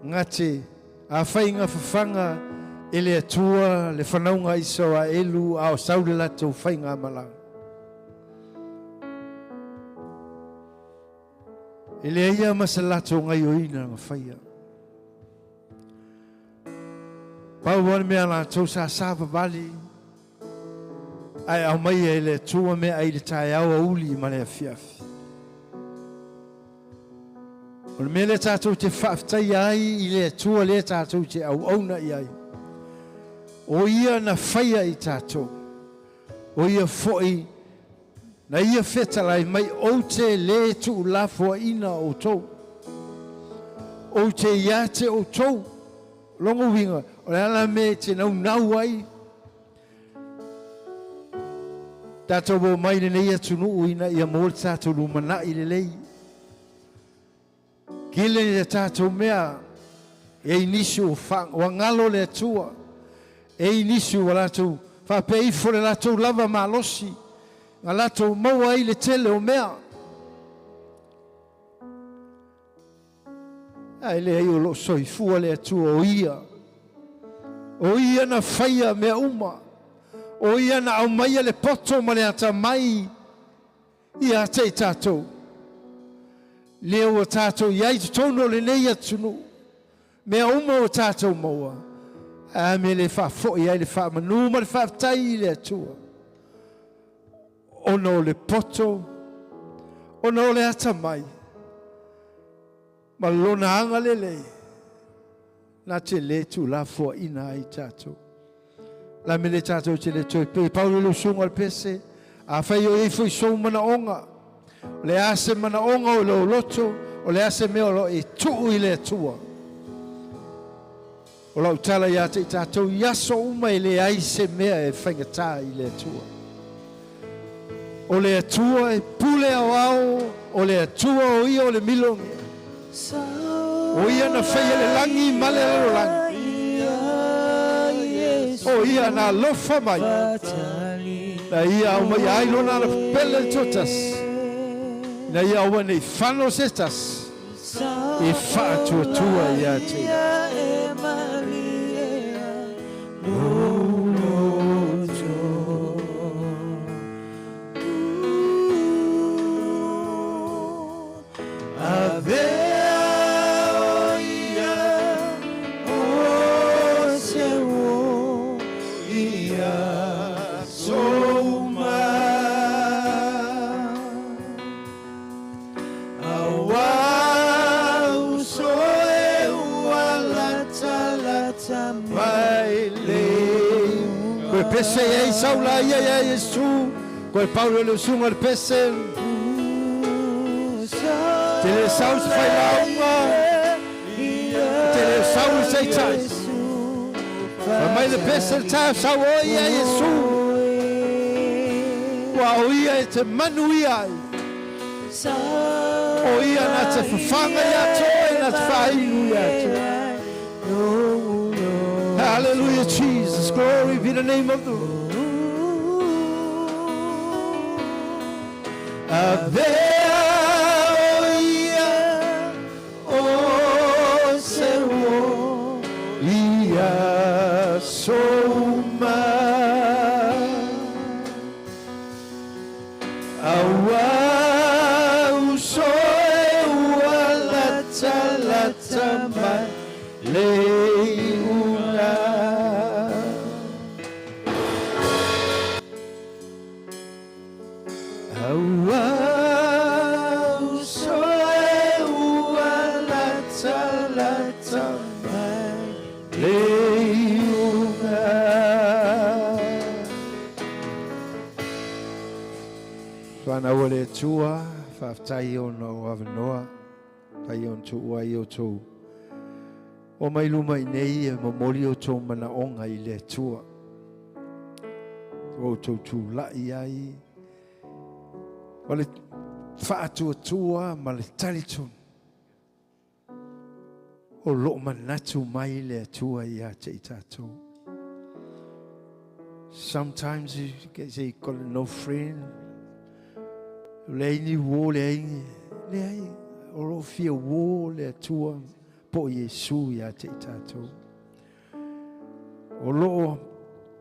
gate afai ga fafaga e le Atua le fanauga a Isaraelu a o sau le latou faigamalaga. E leai lava ma se latou gaioina na faia. Pau lava le mea a latou sa savavali ae aumaia e le Atua meaai i le taeao auli ma le afiafi. O le mea lea tatou te faafetaia ai i le Atua lea tatou te auauna i ai, o Ia na faia i tatou, o Ia foi na Ia fetalai mai, ou te lē tuulafoaiina outou, ou te ia te outou. O lona uiga, o le a la mea e te naunau ai? Tatou omai i lenei atunuu ina ia maua le tatou lumanai lelei. Tele le tatou mea e i nisi ua galo le Atua, e i nisi ua latou faapea ifo le latou lava malosi, na latou maua ai le tele o mea. Ae leai o lo o soifua le Atua o Ia. O Ia na faia mea uma. O Ia na aumaia le poto ma le atamai ia te i tatou. Lea ua tatou i ai i totonu o lenei atunuu, mea uma ua tatou maua, ae a mea le faafoi ai le faamanu ma le faafetai i le Atua, ona o le poto, ona o le atamai, ma Lona agalelei, na te lē tuulafoaiina ai tatou. La mea lea tatou te le toe pei Paulo le usuga o le pese, afai o i ai foi sou manaoga, o le a se manaoga o lou loto, o le a se mea o lo o e tuu i le Atua. O lau tala ia te i tatou i aso uma e leai se mea e faigata i le Atua. O le Atua e pule aoao, o le Atua o ia o le milonea. O ia na faia le lagi ma le lalolagi. O ia na alofa mai, na ia aumaia ai lona ala pele le toatasi, ina ia aua nei fano se tasi e faatuatua ia te ia. Koe pese e ei sau la ia ia Iesu, koe Paulo le usuga le pese. Te le sau se failauga, te le sau i seitai. Fai mai le pese le tae sau o ia Iesu. Ua o ia e te manuia ai. O ia na te whawhanga ia te oe, na te whainu ia te oe. Hallelujah, Jesus. Glory be the name of the Lord. Avea o ia o se o ia souma. Aua uso e ua latalata mai le iuga. Aua uso e ua latalata mai le iuga. Whanau o le Atua, faafetai ona o avanoa, faafetai ona tuua ai outou o mai luma i nei e momoli outou manaoga i le Atua. Ua outou tulai ai o le faatuatua ma le talitonu O lo o manatu mai le Atua ia te i tatou. Sometimes you get say you got no friend. Leai ni uo, leai ni, leai. O lo o fia uō le Atua po o Iesu ia te i tatou. O lo o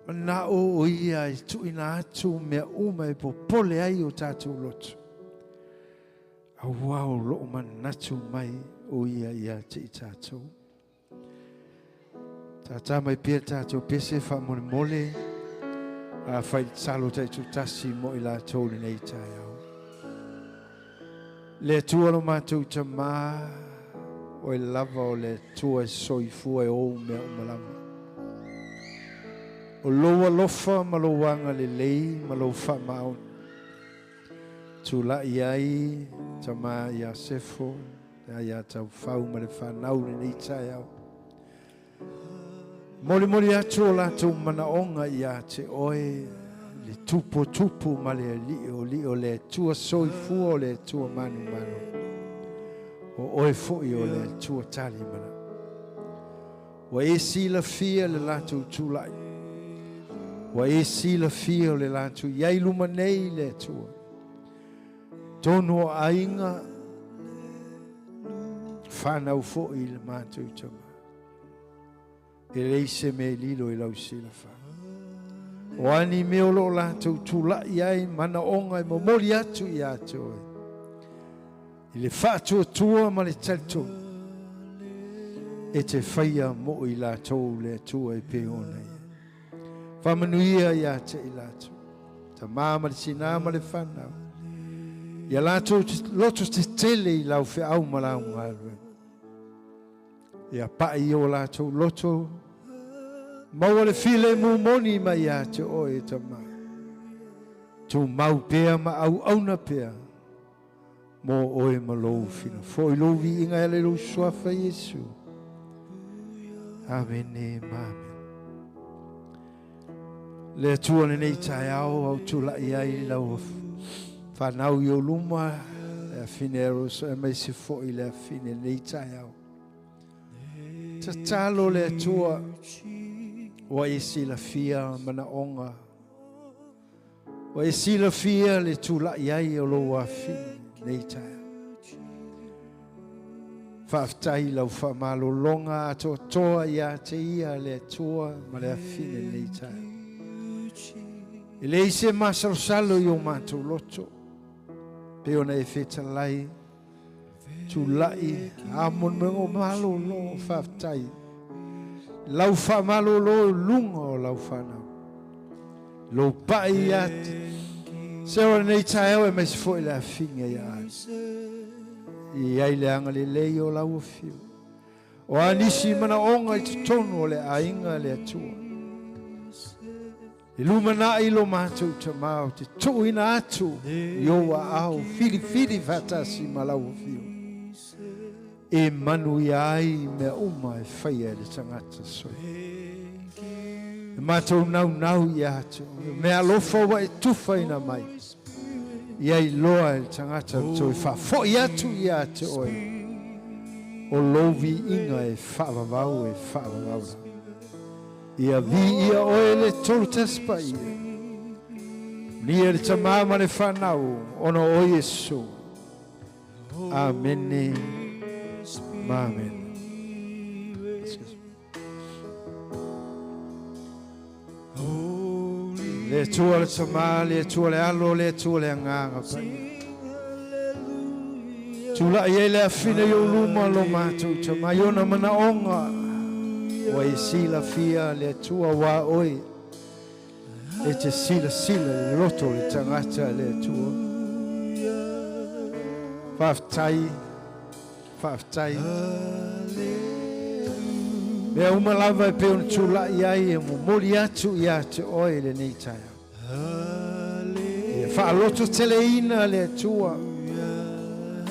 mana'o o Ia e tuuina atu mea uma e popole ai o tatou loto, auā o lo o manatu mai o Ia ia te i tatou. Tātā mai pea tatou pese faamolemole a fai tatalo taitoatasi mo i latou lenei taeao. Le Atua lo matou Tamā, oe lava o le Atua e soifua e ou mea uma lava. O lou alofa ma lou agalelei ma lou faamaoni, tulai ai Tamā ia Sefo, le aia taufau ma le fanau lenei taeao. Molimoli atu o latou manaoga ia te oe, le tuputupu ma le alii o alii o le Atua soifua o le Atua manumanu, o oe foi o le Atua tali mana. Ua e silafia le latou tulai, ua e silafia o le latou i ai luma nei le Atua. Tonu o aiga, whanau foi i le mātou tama. E leai se mea e lilo i lau silafia. O a ni mea o lo o latou tulai ai manaoga e momoli atu ia te oe. I le faatuatua ma le talitonu e te faia mo i latou le Atua e pei ona i ai. Faamanuia ia te i latou, tamā ma le tinā ma le fanau, ia latou loto tetele i lau feau ma lau galuega. Ia pa'i i o latou loto, maua le filemu moni mai ia te oe e Tamā. Tumau pea ma auauna pea mō oe ma lou whina. Foi lou viiga e ala i lou suafa Iesu. Amene ma amene. Le Atua lenei taeao au tulai ai lau whanau i o luma, le afine e roso e mai se foi le afine lenei taeao. Tatalo le Atua ua e silafia manaoga Ua e silafia le tulai ai o lou afine nei taeao. Faafetai i lau faamalologa atoatoa ia te ia le Atua ma le afine lenei taeao. E leai se masalosalo i o matou loto, pei ona e fetalai, tulai a moemoega o malolo, faafetai. Lau faamalolo i luga o lau fanau. Lou pai ia te se o lenei taeao e maise foi le afiga ia ai. I ai le agalelei o lau afio. O a nisi manaoga i totonu o le aiga le Atua. I lumanai lo matou Tamā o te tuuina atu i ou aao filifili faatasi ma lau afio e manuia ai mea uma e faia e le tagata soifua. E matou naunau ia te oe, o mea alofa ua e tufaina mai, ia iloa e le tagata le toe faafoi atu ia te oe o lou viiga e faavavau e faavavau lava. Ia viia oe le 31 Paia. Manuia le Tamā ma le Fanau ona o Iesu. Amene ma amene. Le Atua le Tamā, le Atua le Alo, le Atua le Agaga Paia. Tulai ai le afine i ou luma lo matou Tamā i ona manaoga ua e silafia le Atua aua oe e te silasila i le loto o le tagata le Atua. Faafetai, faafetai. Mea uma lava e pei ona tulai ai e momoli atu ia te oe i lenei taeao. Ia faalototeleina le Atua,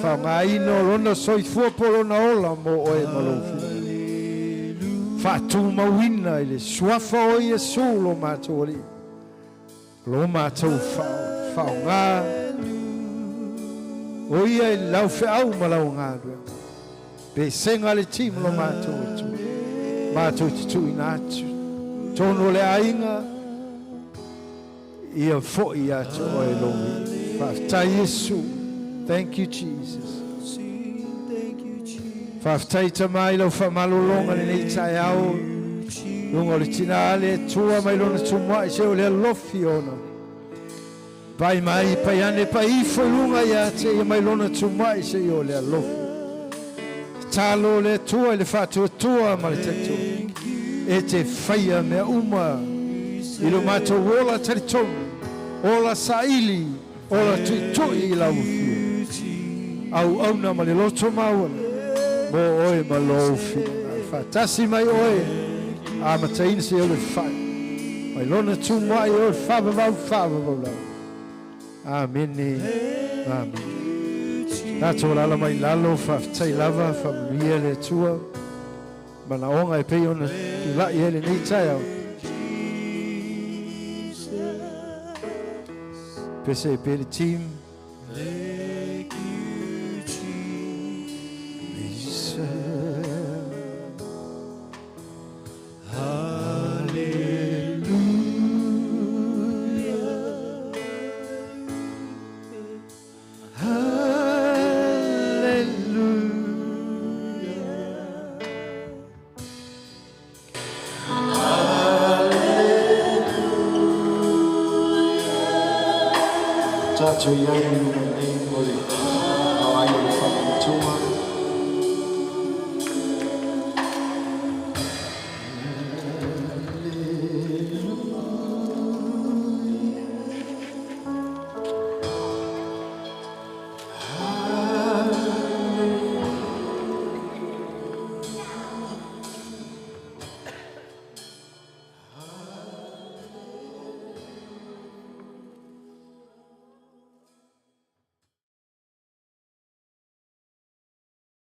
faaaogaina o Lona soifua po o Lona ola mo oe ma lou finagalo. Faatumauina i le Suafa o Iesu lo matou Alii, lo matou faaaoga, o Ia i lau feau ma lau galuega. Pesega le team lo matou Atua, matou te tuuina atu tonu o le aiga ia foi ia te oe lou viiga. Faafetai Iesu. Thank you Jesus. Faafetai Tama i lau faamalologa lenei taeao luga o le tina a le Atua mai lona tumuai se o le alofi ona. Pai mai pai ane pai ifo i luga ia te ia mai lona tumuai se o le alofi. Talo le Atua i le faatuatua ma le talitua. E te faia mea uma i lo matou ola talitonu, ola saili, ola tuitui i lau afio. Auauna ma le loto mauala, mo oe ma lou finagalo. Faatasi mai oe, amataina se o le fai. Mai lona tumuai o le faavavau faavavau lava. Amene. Amene. Tatou alaala mai lalo, faafetai lava, faamanuia le Atua. Manaoga e pei ona tulai ai lenei taeao. Pese e pe le team. Tatou i ai i luga nei o le aai o le faamatua.